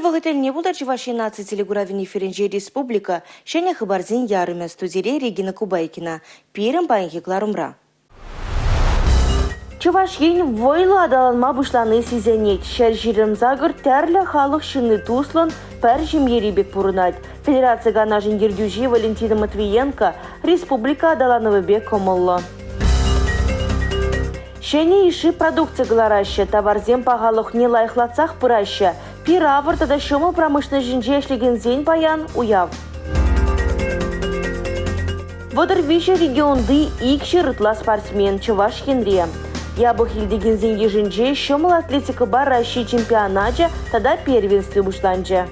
Вӑхӑт тӗлне пултӑр Чӑваш Ен наци телекуравӗн эфирӗнче республика ҫӗнӗ хыпарсен ярӑмӗ. Студире Регина Кубайкина. Пирӗн паянхи кӑларӑмра. Чӑваш Ен вӑйлӑ аталанма пуҫлани сисӗнет. 128 тӗрлӗ халӑх ҫынни туслӑн пӗр ҫемьери пек пурӑнать. Федераци Канашӗн ертӳҫи Валентина Матвиенко республика аталанӑвӗпе кӑмӑллӑ. Ҫӗнӗ йышши продукци кӑлараҫҫӗ, таварсен пахалӑхне лайӑхлатсах пыраҫҫӗ. Пир-авӑр тата ҫӑмӑл промышленноҫӗнче ӗҫлекенсен паян уяв. 33 регионти 200 ытла спортсмен Чӑваш Енре. Япӑх илтекенсен йышӗнче ҫӑмӑл атлетикӑпа Раҫҫей чемпионачӗ тата первенстви пуҫланчӗ.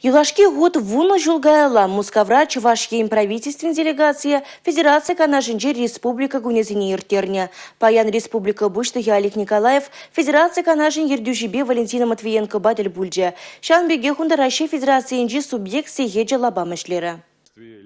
Юлашки хут вунӑ ҫул каялла Мускавра Чӑваш Ен Правительствин делегацийӗ Федераци Канашӗнче Республика кунӗсене ирттернӗ. Паян республика Пуҫлӑхӗ Олег Николаев Федераци Канашӗн ертӳҫипе Валентина Матвиенкопа тӗл пулчӗ. Ҫавӑн пекех унта Раҫҫей Федерацийӗнчи субъект сехечӗ лапам ӗҫлерӗ.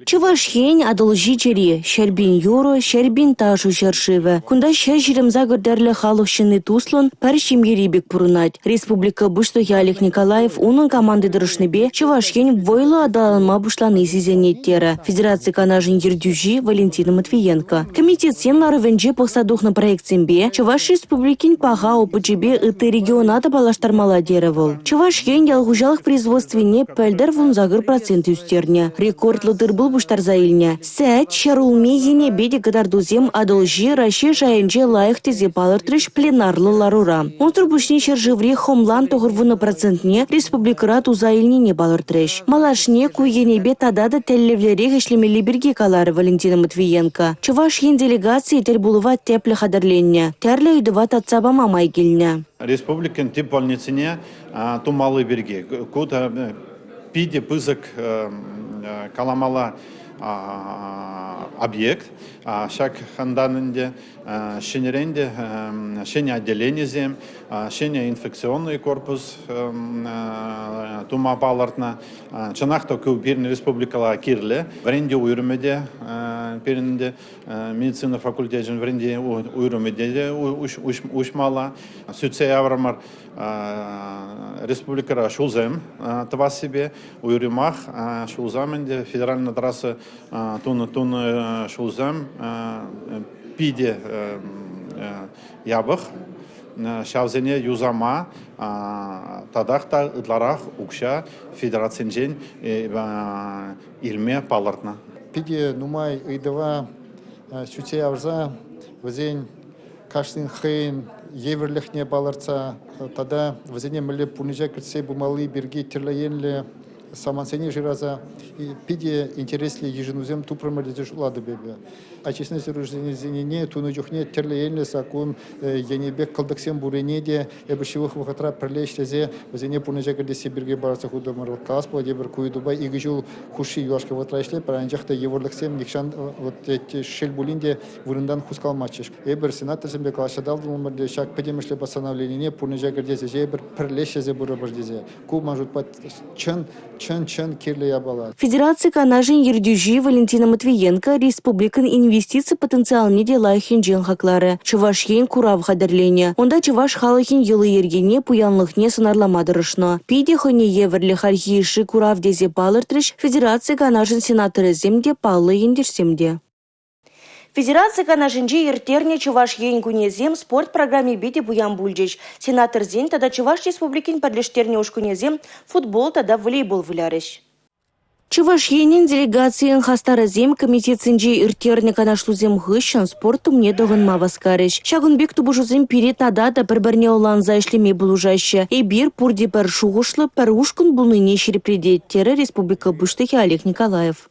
Чӑваш Ен Атӑлҫи чӗри, 100 000 юрӑ, 100 000 ташӑ ҫӗршывӗ. Кунта 128 тӗрлӗ халӑх ҫынни туслӑн, пӗр ҫемьери пек пурӑнать. Республика Пуҫлӑхӗ Олег Николаев унӑн команди тӑрӑшнипе Чӑваш Ен вӑйлӑ аталанма пуҫлани сисӗнет терӗ Федераци Канашӗн ертӳҫи Валентина Матвиенко. Комитетсен ларӑвӗнче пӑхса тухнӑ проектсемпе Чӑваш Республикин паха опычӗпе ытти региона та паллаштармалла терӗ вӑл. Чӑваш Ен ял хуҫалӑх производствине пӗлтӗр 18% ӳстернӗ. Рекордлӑ тыр-пул пуҫтарса илнӗ. Сӗт, ҫӗрулми енӗпе те кӑтартусем Атӑлҫи Раҫҫей шайӗнче лайӑх тесе палӑртрӗҫ пленарлӑ ларура. Унсӑр пуҫне ҫӗршыври хӑмлан 90 процентне республикӑра туса илнине палӑртрӗҫ. Малашне ку енӗпе тата та тӗллевлӗрех ӗҫлемелли пирки каларӗ Валентина Матвиенко. Чӑваш Ен делегацийӗ тӗл пулӑва тӗплӗ хатӗрленнӗ, тӗрлӗ ыйтӑва татса пама май килнӗ. Республикӑн тӗп больницине тумалли пирки. Ку та питӗ пысӑк каламалла объект. Ҫак хандан ӗнтӗ ҫӗнӗрен те ҫӗнӗ отделенисем, ҫӗнӗ инфекционный корпус тума палӑртнӑ. Чӑнах та ку пирӗн республикӑра кирлӗ. Вӗрентӳ уйрӑмӗ те пирӗн ӗнтӗ медицина факультечӗн вӗрентӳ уйрӑмӗ те уҫмалла. Сӳтсе яврӑмӑр республикӑра ҫулсем тӑвассипе, уйрӑмах ҫулсем ӗнтӗ федеральная трасса тунӑ тунӑ ҫулсем питӗ япӑх. Ҫавсене юсама татах та ытларах укҫа федерацинчен илме палӑртнӑ. Питӗ нумай ыйтӑва сӳтсе явса вӗсен кашнин хӑйӗн евӗрлӗхне палӑртса тата вӗсене мӗнле пурнӑҫа кӗртсе пымалли пирки тӗрлӗ енлӗ самантсене шыраса питӗ интереслӗ йышӑнусем тупрӑмӑр тесе шутлатӑп эпӗ. Очистной сооруженисене тунӑ чухне тӗрлӗ енлӗ саккун енӗпе кӑлтӑксем пуррине те эпӗ ҫывӑх вӑхӑтра пӗрле ӗҫлесе вӗсене пурнӑҫа кӗртесси пирки парса хутӑмӑр. Калас пулать, эпир ку ыйтупа икӗ ҫул хушши юлашки вӑхӑтра ӗҫлетпӗр, анчах та йывӑрлӑхсем нихҫан вот шел пулин те вырӑнтан хускалмастчӗҫ. Эпир сенаторсемпе калаҫса татӑлтӑмӑр те ҫак пӗтӗмӗшле постановленине пурнӑҫа кӗртес ӗҫе эпир пӗрле ӗҫлесе пырӑпӑр тесе. Ку ман шутпа чӑн чӑн-чӑн кирлӗ япала. Федераци Канашӗн ертӳҫи Валентина Матвиенко республикӑн инвестици потенциалне те лайӑх енчен хакларӗ. Чӑваш Ен курав хатӗрленӗ. Унта чӑваш халӑхӗн йӑли-йӗркине, пуянлӑхне сӑнарлама тӑрӑшнӑ. Питӗ хӑйне евӗрлӗ хальхи йышши курав тесе палӑртрӗҫ Федераци Канашӗн сенаторӗсем те, паллӑ ентешсем те. Федераци Канашӗнче ирттернӗ Чӑваш Ен кунӗсем спорт программипе те пуян пулчӗҫ. Сенаторсен тата Чӑваш Республикин пӗрлештернӗ ушкӑнӗсем футбол тата волейбол вылярӗҫ. Чӑваш Енӗн делегацийӗн хастарӗсем комитетсенче ирттернӗ канашлусем хыҫҫӑн спорт тумне тӑхӑнма васкарӗҫ. Ҫакӑн пек тупӑшусем пире тата та пӗр-пӗрне ӑнланса ӗҫлеме пулӑшаҫҫӗ. Эпир пурте пӗр шухӑшлӑ, пӗр ушкӑн пулнине ҫирӗплетет, терӗ республика Пуҫлӑхӗ Олег Николаев.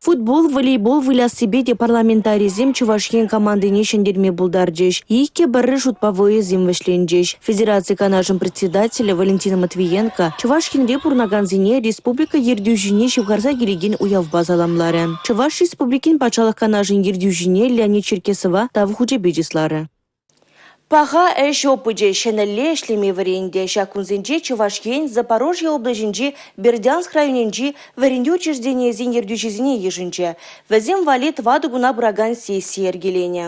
Футбол, волейбол выляссипе те парламентарисем Чӑваш Ен командине ҫӗнтерме пултарчӗҫ. 2-1 шутпа вӑйӑсем вӗҫленчӗҫ. Федераци Канашӗн председателӗ Валентина Матвиенко Чӑваш Енре пурӑнакансене республика ертӳҫине ҫывхарса килекен уявпа саламларӗ. Чӑваш Республикин Патшалӑх Канашӗн ертӳҫине Леонид Черкесова Тав хучӗпе чысларӗ. Паха ӗҫ опычӗ ҫӗнӗлле ӗҫлеме вӗрентӗ. Ҫак кунсенче Чӑваш Ен Запорожье облаҫӗнчи Бердянск районӗнчи вӗрентӳ учрежденийӗсен ертӳҫисене йышӑнчӗ. Вӗсем валли тӑватӑ куна пыракан сесси йӗркеленӗ.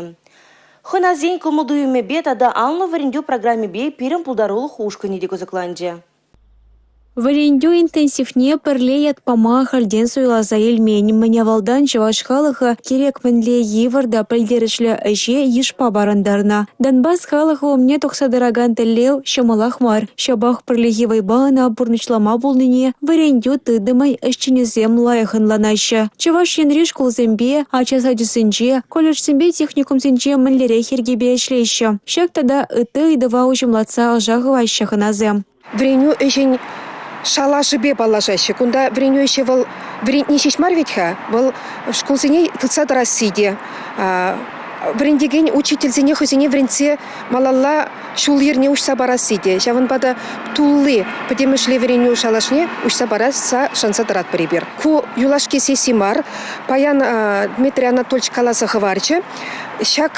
Хӑнасен кӑмӑл-туйӑмӗпе тата анлӑ вӗрентӳ программипе пирӗн пултарулӑх ушкӑнӗ те кӑсӑкланчӗ. Вӗрентӳ интенсивне пӗрле ят пама ахальтен суйласа илмен. Мӗн авалтан чӑваш халӑхӗ кирек мӗнле йывӑр та пӗлтерӗшлӗ ӗҫе йышпа парӑнтарнӑ. Донбасс халӑхӗ умне тухса тӑракан тӗллев ҫӑмӑлах мар. Ҫапах пӗрлехи вӑйпа ӑна пурнӑҫлама пулнине вӗрентӳ тытӑмӗн ӗҫченӗсем лайӑх ӑнланаҫҫӗ. Чӑваш Енри шкулсемпе ача сачӗсенче, колледжсемпе техникумсенче мӗнлерех йӗркепе ӗҫлеҫҫӗ? Ҫак тата ытти ыйтӑва уҫӑмлатса ӑша хываҫҫӗ хӑнасем. Вӗренӳ ӗҫӗн шалашӗпе паллашаҫҫӗ. Кунта вӗренӳ ӗҫӗ вӑл вӗрентни ҫеҫ мар вӗт-ха, вӑл шкулсене тытса тӑрасси те, вӗрентекен учительсене хӑйсене вӗрентсе малалла ҫул-йӗрне уҫса парасси те. Ҫавӑнпа та тулли пӗтӗмӗшле вӗренӳ шалашне уҫса парасса шанса тӑратпӑр эпир. Ку юлашки сесси мар. Паян Дмитрий Анатольевич каласа хӑварчӗ, ҫак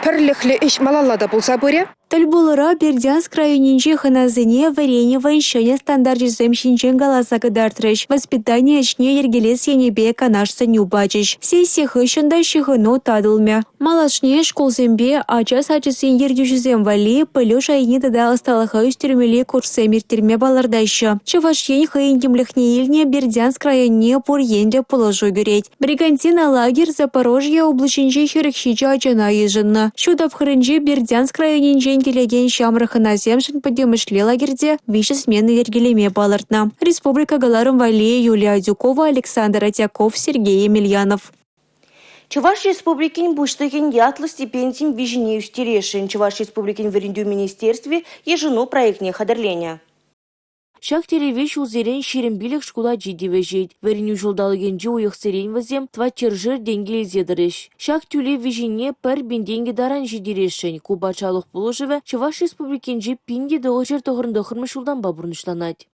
пӗрлӗхлӗ ӗҫ малалла та пулса пырӗ. Тӗлпулура Бердянск районӗнчи хӑнасене вӗренӗвӗн ҫӗнӗ стандарчӗсем ҫинчен каласа кӑтартрӗҫ, воспитани ӗҫне йӗркелес енӗпе канаш-сӗнӳ пачӗҫ. Сесси хыҫҫӑн та ҫыхӑну татӑлмӗ. Малашне шкулсемпе ача сачӗсен ертӳҫисем валли пӗлӳ шайне тата ӑсталӑха ӳстермелли курссем ирттерме палӑртаҫҫӗ. Чӑваш Ен хӑйӗн тимлӗхне илнӗ Бердянск районне пур енлӗ пулӑшу кӳрет. Бригантина лагерь Запорожье облаҫӗнчи 47 ачана йышӑннӑ. Ҫу тапхӑрӗнче Бердянск районӗнчен килекен ҫамрӑк хӑнасемшӗн пӗтӗмӗшле лагерьте 3 смена йӗркелеме палӑртнӑ. Республика кӑларӑм валли Юлия Адюкова, Александр Отяков, Сергей Емельянов. Чӑваш Республикин Пуҫлӑхӗн ятлӑ стипендин виҫине ӳстересшӗн Чӑваш Республикин Вӗрентӳ министерстви йышӑну проектне хатӗрленӗ. Ҫак тӗллеве ҫулсерен 25 шкул ачи тивӗҫет. Вӗренӳ ҫулталӑкӗнче уйӑхсерен вӗсем тӑватҫӗршер тенкӗ илсе тӑрӗҫ. Ҫак тӳлев виҫине 1 пин тенкӗ таран ҫитересшӗн. Ку патшалӑх пулӑшӑвӗ Чӑваш Республикинче 1999-мӗш ҫултанпа пурнӑҫланать.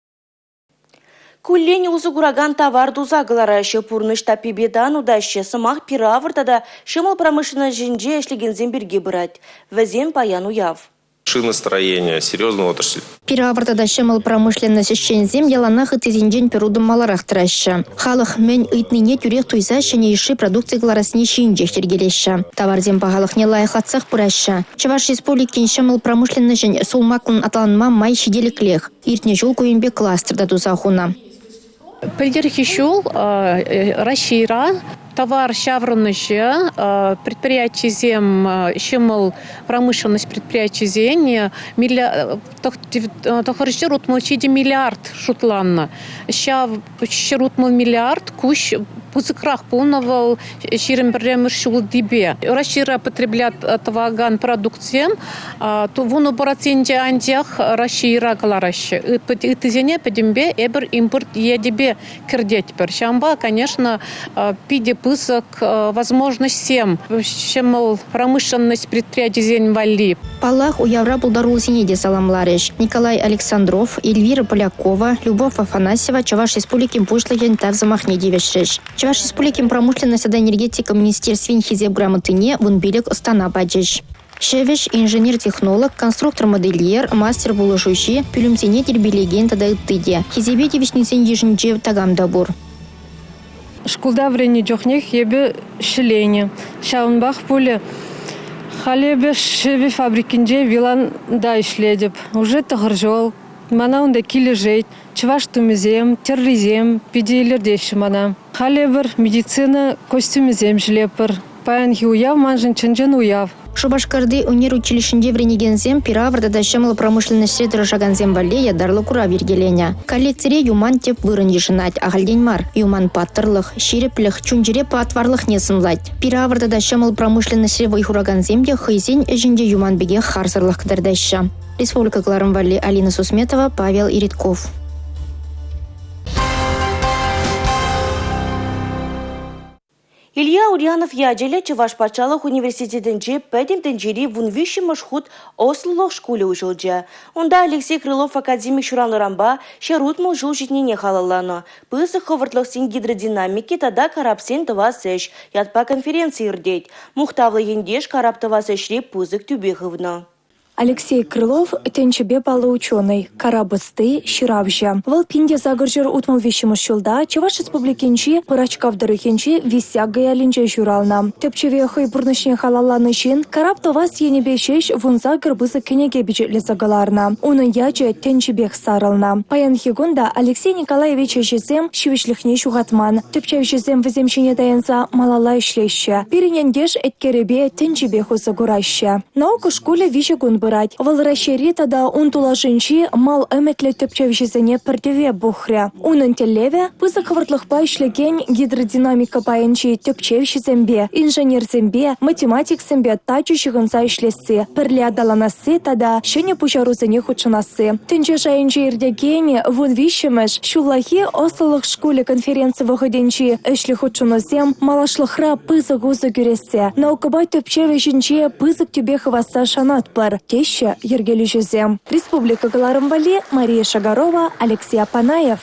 Куллен усӑ куракан тавар туса кӑлараҫҫӗ, пурнӑҫ таппипе тан утаҫҫӗ. Сӑмах пир-авӑр тата ҫӑмӑл промышленноҫӗнче ӗҫлекенсем пирки пырать. Вӗсем паян уяв. Шиностроение, серьезная отрасль. Пир-авӑр тата ҫӑмӑл промышленность ӗҫченӗсем яланах ыттисенчен пӗр утӑм маларах тӑраҫҫӗ. Халӑх мӗн ыйтнине тӳрех туйса ҫӗнӗ йышши продукци кӑларассине ҫийӗнчех йӗркелеҫҫӗ. Таварсен пахалӑхне лайӑхлатсах пыраҫҫӗ. Чӑваш Республикин ҫӑмӑл промышленноҫӗн сулмаклӑн аталанма май ҫителӗклех. Иртнӗ ҫул ку енпе кластер та туса хунӑ. Пӗлтӗрхи ҫул Раҫҫейра тавар ҫаврӑнӑҫӗ предприятисем ҫӑмӑл промышленность предприятисен 967 миллиард шутланнӑ. Ҫав 160 миллиард куҫ пысӑкрах пулнӑ вӑл 21-мӗш ҫултипе. Раҫҫейра потреблят тӑвакан продуктсем вунӑ проценчӗ анчах Раҫҫейра кӑлараҫҫӗ. Ыттисене пӗтӗмпе эпир импорт ячӗпе кӗртетпӗр. Ҫавӑнпа, конечно, питӗ пысӑк возможностьсем ҫӑмӑл промышленность предприятисен валли. Паллах, уявра пултаруллисене те саламларӗҫ. Николай Александров, Эльвира Полякова, Любовь Афанасьева Чӑваш Республикин Пуҫлӑхӗн Тав сӑмахне тивӗҫрӗҫ. Чӑваш Республикин промышленность тата энергетика министерствин Хисеп грамотине 15 ӑстана пачӗҫ. Ҫӗвӗҫ, инженер-технолог, конструктор-модельер, мастер пулӑшуҫи, пӳлӗмсене тирпейлекен тата ытти те. Хисепе тивӗҫнисен йышӗнче такам та пур. Шкулта вӗреннӗ чухнех эпӗ ҫӗленӗ. Ҫавӑнпах пулӗ халӗ эпӗ ҫӗвӗ фабрикинче Виланта ӗҫлетӗп. Уже тӑхӑр ҫул. Мана унта килӗшет. Чӑваш тумӗсем, тӗррисем питӗ илӗртеҫҫӗ мана. Халӗ эпир медицина костюмӗсем ҫӗлетпӗр. Паянхи уяв маншӑн чӑн-чӑн уяв. Шупашкарти ӳнер училищинче вӗренекенсем пир-авӑр тата ҫӑмӑл промышленноҫре тӑрӑшакансем валли ятарлӑ курав йӗркеленӗ. Коллекцире юман тӗп вырӑн йышӑнать, ахальтен мар. Юман паттӑрлӑх, ҫирӗплӗх, чун-чӗре патварлӑхне сӑнлать. Пир-авӑр тата ҫӑмӑл промышленноҫре вӑй хуракансем те хӑйсен ӗҫӗнче юман пекех харсӑрлӑх кӑтартаҫҫӗ. Республика кӑларӑм валли Алина Сусметова, Павел Иритков. Илья Ульянов ячӗллӗ Чӑваш патшалӑх университетӗнче пӗтӗм тӗнчери 13-мӗш хут ӑслӑлӑх шкулӗ уҫӑлчӗ. Унта Алексей Крылов академик ҫуралнӑранпа 160 ҫул ҫитнине халалланӑ. Пысӑк хӑвӑртлӑхсен гидродинамики тата карапсем тӑвас ӗҫ ятпа конференци иртет. Мухтавлӑ ентеш карап тӑвас ӗҫре пысӑк тӳпе хывнӑ. Алексей Крылов тӗнчипе паллӑ ученӑй, карап ӑсти, ҫыравҫӑ. Вӑл 1863 ҫулта Чӑваш Республикинчи Пӑрачкав тӑрӑхӗнчи Висяга ялӗнче ҫуралнӑ. Тӗпчеве хӑй пурнӑҫне халалланӑ ҫын карап тӑвас енӗпе ҫеҫ 18 пысӑк кӗнеке пичетлесе кӑларнӑ. Унӑн ячӗ тӗнчипех сарӑлнӑ. Паянхи кун та Алексей Николаевич ӗҫӗсем ҫивӗчлӗхне ҫухатман. Тӗпчевҫӗсем вӗсем ҫине таянса малалла ӗҫлеҫҫӗ. Пирӗн ентеш еткерӗпе тӗнчипех усӑ кураҫҫӗ. Наука шкулӗ виҫӗ кун пырать. Вӑл Раҫҫейри тата ун тулашӗнчи мал ӗмӗтлӗ тӗпчевҫӗсене пӗр тӗве пухрӗ. Унӑн тӗллевӗ – пысӑк хӑвӑртлӑхпа ӗҫлекен гидродинамика пайӗнчи тӗпчевҫӗсемпе, инженерсемпе, математиксемпе тачӑ ҫыхӑнса ӗҫлесси, пӗрле аталанасси тата ҫӗнӗ пуҫарусене хутшӑнасси. Тӗнче шайӗнче иртекен 13-мӗш ҫуллахи ӑслӑлӑх шкулӗ конференци вӑхӑтӗнчи ӗҫлӗ хутшӑнусем малашлӑхра пысӑк усӑ кӳрессе, наукӑпа тӗпчев ӗҫӗнче пысӑк тӳпе хывасса шанатпӑр, теҫҫӗ йӗркелӳҫӗсем. Республика кӑларӑм валли Мария Шагарова, Алексей Апанаев.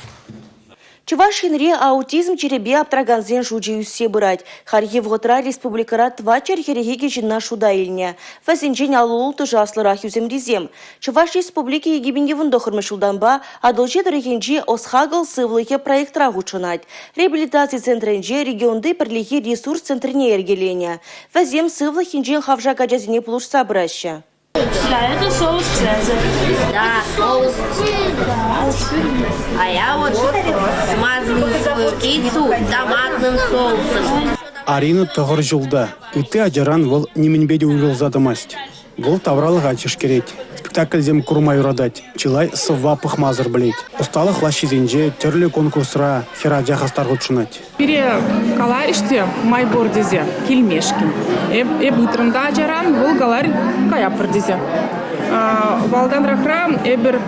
Чӑваш Енре аутизм чирӗпе аптракансен шучӗ ӳссе пырать. Хальхи вӑхӑтра республикӑра 442 ҫынна шута илнӗ. Вӗсенчен 56-шӗ аслӑрах ӳсӗмрисем. Чӑваш Республики 2019-мӗш ҫултанпа Атӑлҫи тӑрӑхӗнчи ӑс-хакӑл сывлӑхӗ проектра хутшӑнать. Реабилитаци центрӗнче регионти пӗрлехи ресурс центрне йӗркеленӗ. Вӗсем сывлӑх енчен хавшак ачасене пулӑшса пыраҫҫӗ. Да, это соус Цезарь. Да, соус. А я вот смазываю свою пиццу томатным соусом. Арина тӑхӑр ҫулта. Ытти ачаран вӑл нимӗнпе те уйрӑлса тӑмасть. Вӑл тавралӑха тишкерет, спектакльсем курма юратать, чылай сӑвва пӑхмасӑр пӗлет. Ӑсталӑх лаҫҫисенче, тӗрлӗ конкурсра хӗрача хастар хутшӑнать. Пире каларӗҫ те май пур тесе килмешкӗн. Эп ыйтрӑм та ачаран, вӑл каларӗ каяппӑр тесе. Валтанрахра эпир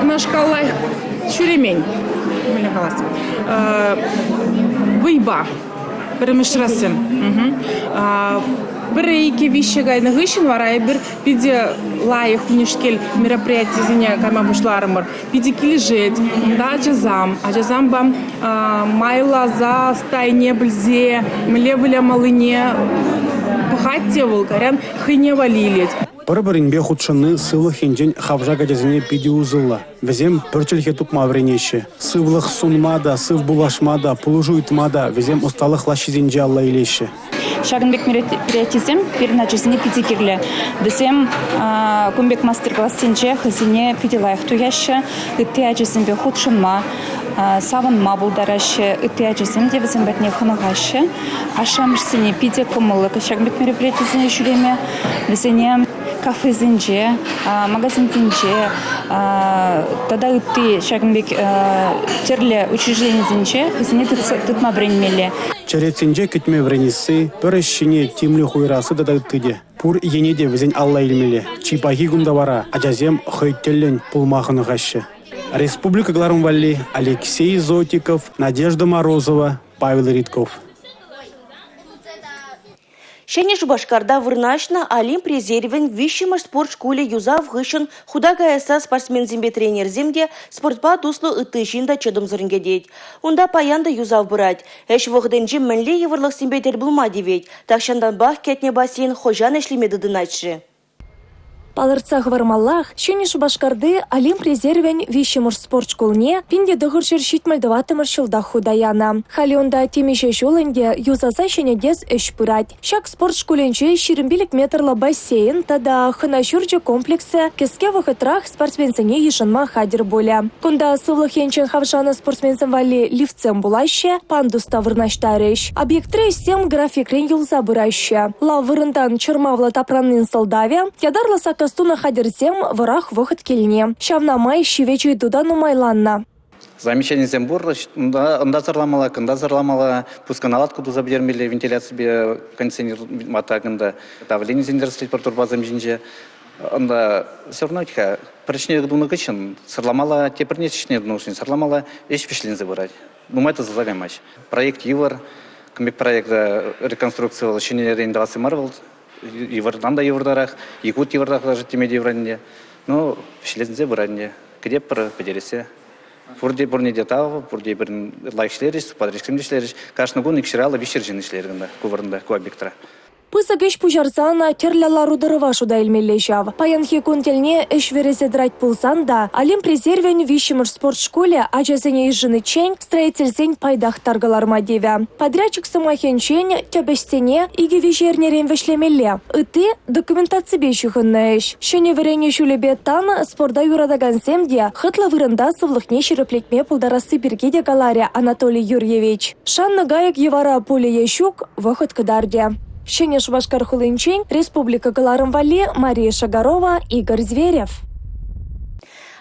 унашкал лайӑх ҫӳремен, мӗнле калас, вӑйпа пӗрремӗш рассем. Пӗрре, иккӗ, виҫҫӗ кайнӑ хыҫҫӑн вара эпир питӗ лайӑх унешкел мероприятисене кайма пуҫларӑмӑр. Питӗ килӗшет. Унта ачасам, ачасампа майласа, стайне пӗлсе, мӗнле вылямаллине пӑхать те вӑл, кайран хӑйне валли илет. Пӗр-пӗринпе хутшӑнни сывлӑх енчен хавшак ачасене питӗ усӑллӑ. Вӗсем пӗр чӗлхе тупма вӗренеҫҫӗ. Сывлӑх сунма та, сыв пуллашма та, пулӑшу ыйтма та вӗсем ӑсталӑх лаҫҫисенче алла илеҫҫӗ. Ҫакӑн пек мероприятисем пирӗн ачасене питӗ кирлӗ. Вӗсем кун пек мастер-классенче хӑйсене питӗ лайӑх туяҫҫӗ, ытти ачасемпе хутшӑнма, савӑнма пултараҫҫӗ. Ытти ачасем те вӗсем патне хӑнӑхаҫҫӗ. Ашшӗ-амӑшсене питӗ кӑмӑллӑ ҫакӑн пек мероприятисене ҫӳреме. Вӗсене кафесенче, магазинсенче тата ытти ҫакӑн пек тӗрлӗ учрежденисенче хӑйсене тытма вӗренмелле. Черетсенче кӗтме вӗренесси, пӗр ӗҫ ҫине тимлӗх уйӑрасси тата ытти те. Пур ене те вӗсен алла илмелле. Чи пахи кунта вара – ачасем хӑй тӗллӗн пулма хӑнӑхаҫҫӗ. Республика кӑларӑм валли Алексей Зотиков, Надежда Морозова, Павел Ритков. Ҫӗнӗ Шупашкарта вырнаҫнӑ Олимп резервӗн 3-мӗш спорт шкулӗ юсав хыҫҫӑн хута каясса спортсменсемпе тренерсем те, спортпа туслӑ ытти ҫын та чӑтӑмсӑррӑн кӗтет. Унта паян та юсав пырать. Ӗҫ вӑхӑтӗнче мӗнле йывӑрлӑхсемпе тӗл пулма тивет? Тахҫантанпах кӗтнӗ бассейн хӑҫан ӗҫлеме тытӑнать-ши? Палӑртса хӑвармаллах, Ҫӗнӗ Шупашкарти Олимп резервӗн 3-мӗш спорт шкулне 1974-мӗш ҫултах хута янӑ. Халӗ унта темиҫе ҫул ӗнтӗ юсаса ҫӗнетес ӗҫ пырать. Ҫак спорт шкулӗнче 25 метрлӑ бассейн тата хӑна ҫурчӗ комплексӗ кӗске вӑхӑтрах спортсменсене йышӑнма хатӗр пулӗ. Кунта сывлӑх енчен хавшанӑ спортсменсем валли лифтсем пулаҫҫӗ, пандус та вырнаҫтарӗҫ. Объектри ӗҫсем графикрен юлса пыраҫҫӗ. Лав вырӑнтан чӑрмавлӑ тапраннин сӑлтавӗ – ятарлӑ саккас тунӑ хатӗрсем вӑрах вӑхӑт килни. Ҫавна май ҫивӗч ыйту та нумайланнӑ. Замечанисем пур, унта сӑрламалла, кунта сӑрламалла, пусконаладка туса пӗтермелле вентиляципе кондиционер кунта давленисене тӗрӗслетпӗр турбасем ҫинче. Унта все равно вӗт-ха пӗр ӗҫне тунӑ хыҫҫӑн сӑрламалла, тепӗрне ӗҫне тунӑ хыҫҫӑн сӑрламалла, ӗҫ вӗҫленсе пырать. Нумай тӑсӑлса каймасть. Проект йывӑр. Кун пек проекта реконструкци вӑл ҫӗнӗрен тӑвасси мар вӑл. Йывӑртан та йывӑртарах, ик йывӑртарах даже теме те йывӑр ӗнтӗ. Ну, ӗҫлесенсе пырать ӗнтӗ. Кӗтетпӗр пӗтерессе. Пурте пурне те тав, пурте пирӗн лайӑх ӗҫлерӗҫ, подрядчиксем те ӗҫлерӗҫ. Кашни кун икҫӗр аллӑ виҫҫӗр ҫын ӗҫлерӗ кунта, ку вырӑнта, ку объектра. Пысӑк ӗҫ пуҫарсан тӗрлӗ лару-тӑрӑва шута илмелле ҫав. Паянхи кун тӗлне ӗҫ вӗресе тӑрать пулсан та Олимп резервӗн виҫҫӗмӗш спорт шкулӗ ачасене йышӑниччен строительсен пайтах тар кӑларма тивӗ. Подрядчик сӑмахӗнчен тӗп ӗҫсене икӗ-виҫӗ эрнерен вӗҫлемелле. Ытти документаципе ҫыхӑннӑ ӗҫ. Ҫӗнӗ вӗренӳ ҫулӗпе тан спорта юратакансем те хӑтлӑ вырӑнта сывлӑхне ҫирӗплетме пултарасси пирки те каларӗ Анатолий Юрьевич. Шаннӑ кайӑк йӑвара пулӗ е ҫук – вӑхӑт кӑтартӗ. Ҫӗнӗ Шупашкар хулинчен республика кӑларӑм валли Мария Шагарова, Игорь Зверев.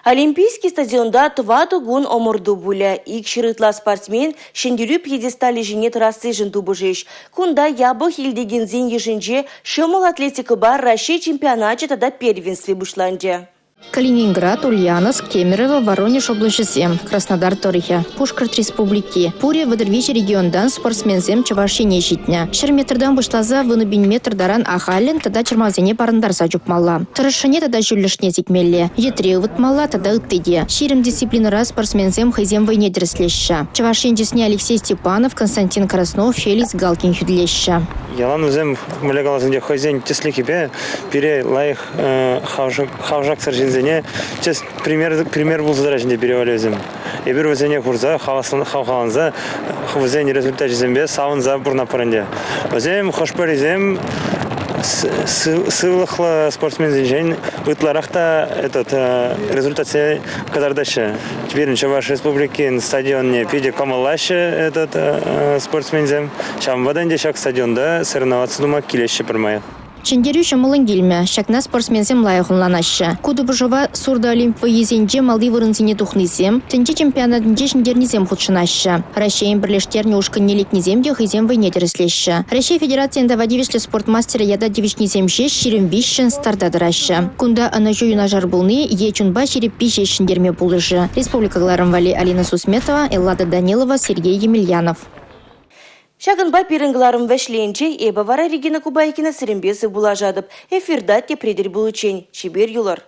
Олимпийский стадионта тӑватӑ кун ӑмӑрту пулӗ. 200 ытла спортсмен ҫӗнтерӳ пьедесталӗ ҫине тӑрассишӗн тупӑшӗҫ. Кунта япӑх илтекенсен йышӗнче ҫӑмӑл атлетикӑпа Раҫҫей чемпионачӗ тата первенстви пуҫланчӗ. Калининград, Ульяновск, Кемерово, Воронеж облаҫӗсем, Краснодар тӑрӑхӗ, Пушкӑрт Республики. Пурӗ 33 регионтан спортсменсем Чӑваш Ене ҫитнӗ. 100 метртан пуҫласа 10,000 метр таран ахальлӗн тата чӑрмавсене парӑнтарса чупмалла. Тӑрӑшшӗне тата ҫӳллӗшне сикмелле, йӗтре ывӑтмалла тата ытти те. 20 дисциплинӑра спортсменсем хӑйсен вӑйне тӗрӗслеҫҫӗ. Чӑваш Ен чысне Алексей Степанов, Константин Краснов, Феликс Галкин хӳтӗлеҫҫӗ. Ялан вӗсем, мӗнле каласан те, хӑйсен тӗслӗхӗпе пире лайӑх хавшаксӑр ҫынсене пример, пример пулса тӑраҫҫӗ ӗнтӗ пире валли вӗсем. Эпир вӗсене курса хавхаланса вӗсен результачӗсемпе савӑнса пурӑнатпӑр ӗнтӗ. Вӗсем хӑш-пӗрисем сывлӑхлӑ спортсменсенчен ытларах та этот результатсене кӑтартаҫҫӗ. Пирӗн Чӑваш Республикин стадионне питӗ кӑмӑллаҫҫӗ этот спортсменсем. Ҫавӑнпа та ӗнтӗ ҫак стадионта соревноваться тума килеҫҫӗ пӗрмаях. Ҫӗнтерӳ ҫӑмӑллӑн килмӗ. Ҫакна спортсменсем лайӑх ӑнланаҫҫӗ. Ку тупӑшӑва Сурдоолимп вӑййисенче малти вырӑнсене тухнисем, тӗнче чемпионатӗнче ҫӗнтернисем хутшӑнаҫҫӗ. Раҫҫейӗн пӗрлештернӗ ушкӑнне лекнисем те хӑйсен вӑйне тӗрӗслеҫҫӗ. Раҫҫей Федерацийӗн тава тивӗҫлӗ спорт мастерӗ ята тивӗҫнисем ҫеҫ 23-ҫӗн старта тӑраҫҫӗ. Кунта ӑнӑҫу юнашар пулни е чунпа ҫирӗппи ҫеҫ ҫӗнтерме пулӑшӗ. Республика кӑларӑм валли Алина Сусметова, Эллада Данилова, Сергей Емельянов. Ҫакӑнпа пирӗн кӑларӑм вӗҫленчӗ. Эпӗ вара Регина Кубайкина сирӗнпе сывпуллашатӑп. Эфирта тепре тӗл пуличчен. Чипер юлӑр.